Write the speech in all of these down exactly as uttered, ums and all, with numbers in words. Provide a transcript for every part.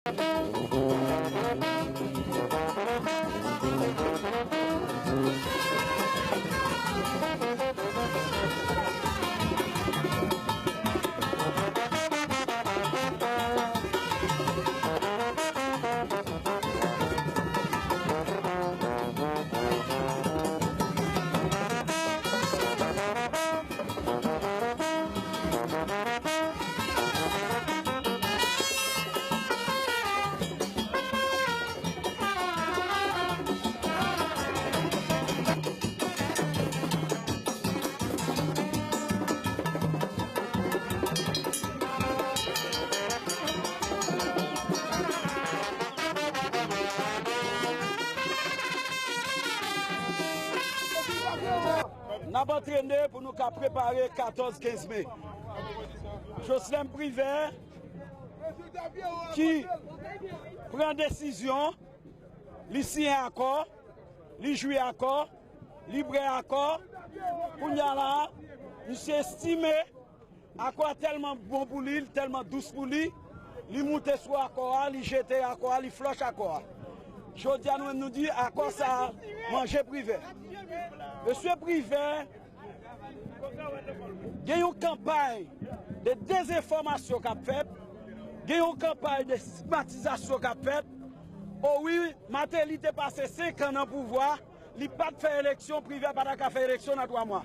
N ap antrene pou nou ka prepare katòz kenz me. Joslèm Privè ki pran desizyon, li siyen akò, li jwi akò, li bwè akò. Kounye a la, misye estime akò a tèlman bon pou li, tèlman dous pou li, li moute sou akò a, li jete akò a, li flòch akò a. Jodi a, nou menm nou di akò sa a manje Privè. Mesye Privè, gen yon kanpay de dezenfòmasyon k ap fèt, gen yon kanpay de estigmatizasyon k ap fèt. O wi, Martelly te pase senk an nan pouvwa, li pa t fè eleksyon, Privè pa ta ka fè eleksyon nan twa mwa.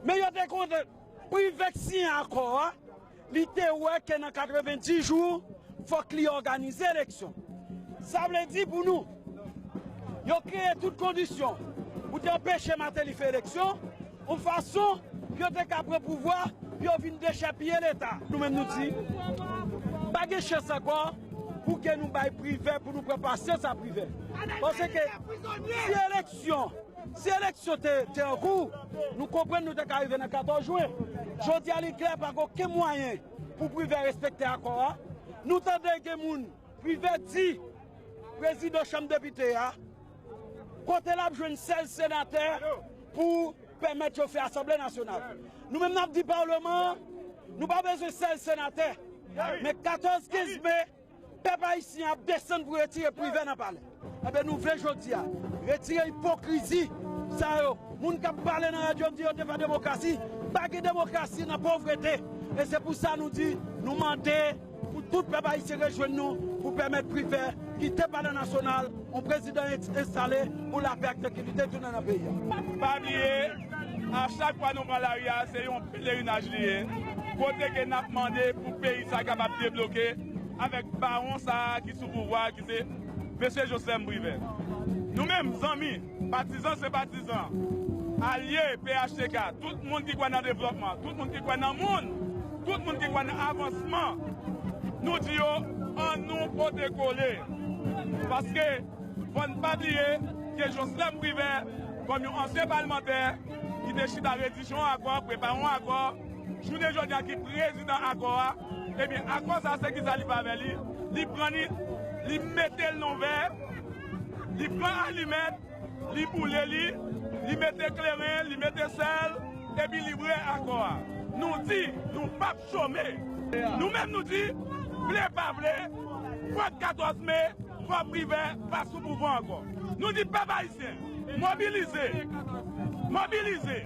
Men yo te kontan Privè k siyen akò a, li te wè ke nan katrevenndis jou, fòk li òganize eleksyon. Sa vle di pou nou, yo kreye tout kondisyon pou te anpeche Martelly fè eleksyon, yon fason pou yo te ka pran pouvwa, pou yo vin dechèpiye Leta. Nou menm nou di, pa gen chans ankò pou ke nou bay Privè, pou nou pran pasyans a Privè. Paske si eleksyon Si eleksyon te, te an kou, nou konprann nou te ka rive nan katòz jen. Jodi a, li klè, pa gen okenn mwayen pou Privè respekte akò a. Nou tande gen moun, Privè di prezidan chanm depite a, kote l ap jwenn sèz senatè pou pèmèt yo fè Asanble Nasyonal. Nou menm n ap di Palman an, nou pa bezwen sèz senatè, men katòz kenz me, pèp ayisyen ap desann pou retire Privè nan palè. Enben, nou vle jodi a retire ipokrizi sa yo. Moun k ap pale nan radyo ap di yo te fè demokrasi. Pa gen demokrasi nan povrete. E se pou sa nou di, nou mande pou tout pèp ayisyen rejwenn nou pou pèmèt Privè kite palè nasyonal, yon prezidan en-, enstale pou lapè ak trankilite tounen nan peyi a. Pa bliye, a chak fwa nou pran lari a, se yon pelerinaj li ye, kote ke n ap mande pou peyi sa kapab debloke avèk bawon sa a ki sou pouvwa a, ki se mesye Joslèm Privè. Nou menm, zanmi, patizan, senpatizan, alye P H T K, tout moun ki kwè nan devlòpman, tout moun ki kwè nan moun, tout moun ki kwè nan avansman, nou di yo, ann nou pote kole. Paske fò n pa bliye ke Joslèm Privè, kòm yon ansyen palmantè ki te chita redije yon akò, prepare yon akò, jounen jodi a ki prezidan akò a, ebyen, akò sa a, se kisa li fè avè li? Li pran li, li mete l nan yon vè, li pran alimèt, li boule li, li mete kleren, li mete sèl, epi li bwè akò a. Nou di, nou p ap chome. Nou menm nou di, vle pa vle, fòk katòz me, fòk Privè pa sou pouvwa ankò. Nou di pèp ayisyen, mobilize, mobilize,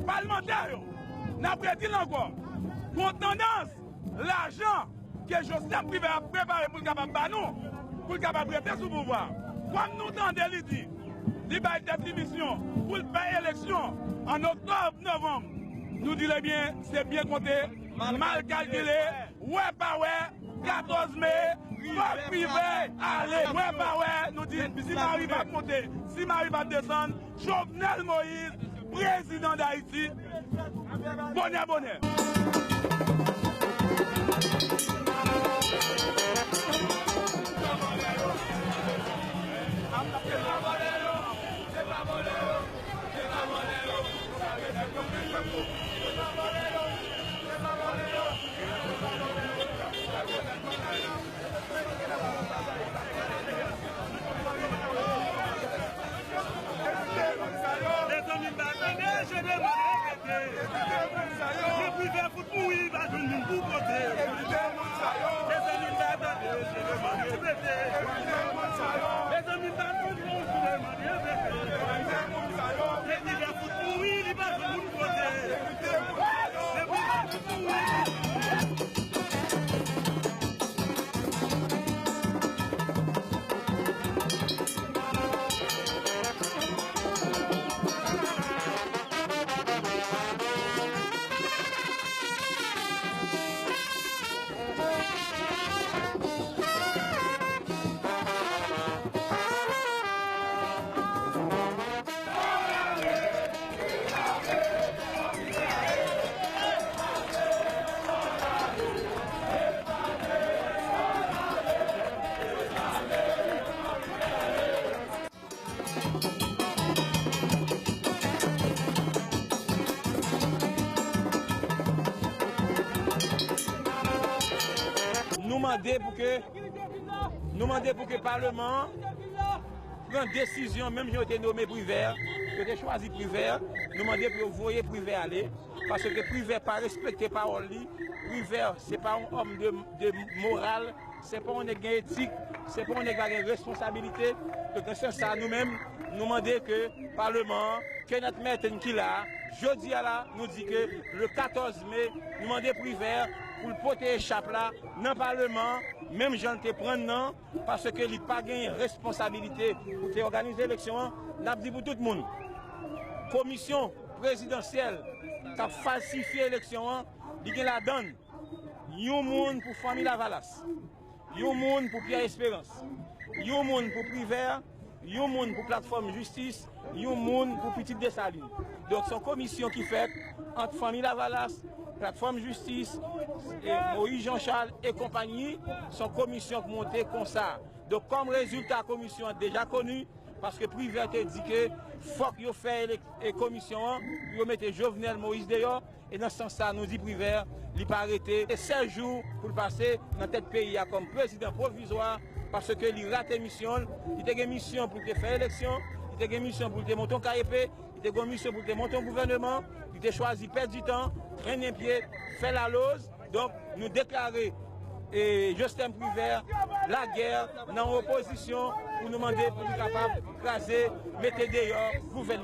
palmantè yo, n ap redi l ankò, gon tandans, lajan ke Joslèm Privè ap prepare pou l kapab ba nou, pou l kapab rete sou pouvwa. Kòm nou tande li di, li bay tèt li misyon pou l fè eleksyon an oktòb, novanm, nou di l, ebyen, se byen konte, mal kalkile, wè pa wè, katòz me, fòk Privè ale. Wè pa wè, nou di, si mari p ap monte, si mari p ap desann, Jovenel Moïse, prezidan Dayiti, bonè, bonè. Mezanmi, m pa tande, je demande répéter. Se Privè fout mouri, pa jwenn moun pou pote. Mezanmi, pa nou nou sou demande, mezanmi. Depi lè fout mouri, li pa fout moun kote. Depi lè fout mouri. Nou mande pou ke, nou mande pou ke Paleman an pran desizyon, menm jan yo te nome Privè, yo te chwazi Privè, nou mande pou yo voye Privè ale, paske Privè pa respekte pawòl li, Privè se pa yon òm de, de moral, se pa yon nèg gen etik, se pa yon nèg pa gen responsabilite. Donk, nan sans sa, nou menm, nou mande ke Paleman an, Kenneth Merten ki la a, jodi a la, nou di ke le katòz me, nou mande Privè pou l pote echap la nan Paleman an, menm jan l te pran l nan, paske li pa gen responsabilite pou te òganize eleksyon an. N ap di pou tout moun, komisyon prezidansyèl k ap falsifye eleksyon an, li gen ladan l yon moun pou Fanmi Lavalas, yon moun pou Pierre Espérance, yon moun pou Privè, yon moun pou Platfòm Jistis, yon moun pou Pitit Desalin. Donk, se yon komisyon ki fèt ant Fanmi Lavalas, Platfòm Jistis, e Moïse Jean Charles e konpayi. Se yon komisyon k monte konsa. Donk, kòm rezilta komisyon an deja koni, paske Privè te di ke fòk yo fè elek-, e komisyon an pou yo mete Jovenel Moïse deyò. E nan sans sa, nou di Privè, li pa rete. E sèz jou pou l pase nan tèt peyi a kòm prezidan pwovizwa, paske li rate misyon l. Li te gen misyon pou l te fè eleksyon, li te gen misyon pou l te monte yon K E P, li te gen misyon pou l te monte yon gouvèneman, li te chwazi pèdi tan, trennen pye, fè laloz. Donk, nou deklare, e, Joslèn Privè lagè nan opozisyon pou nou mande pou li kapab kraze, mete deyò gouvènman.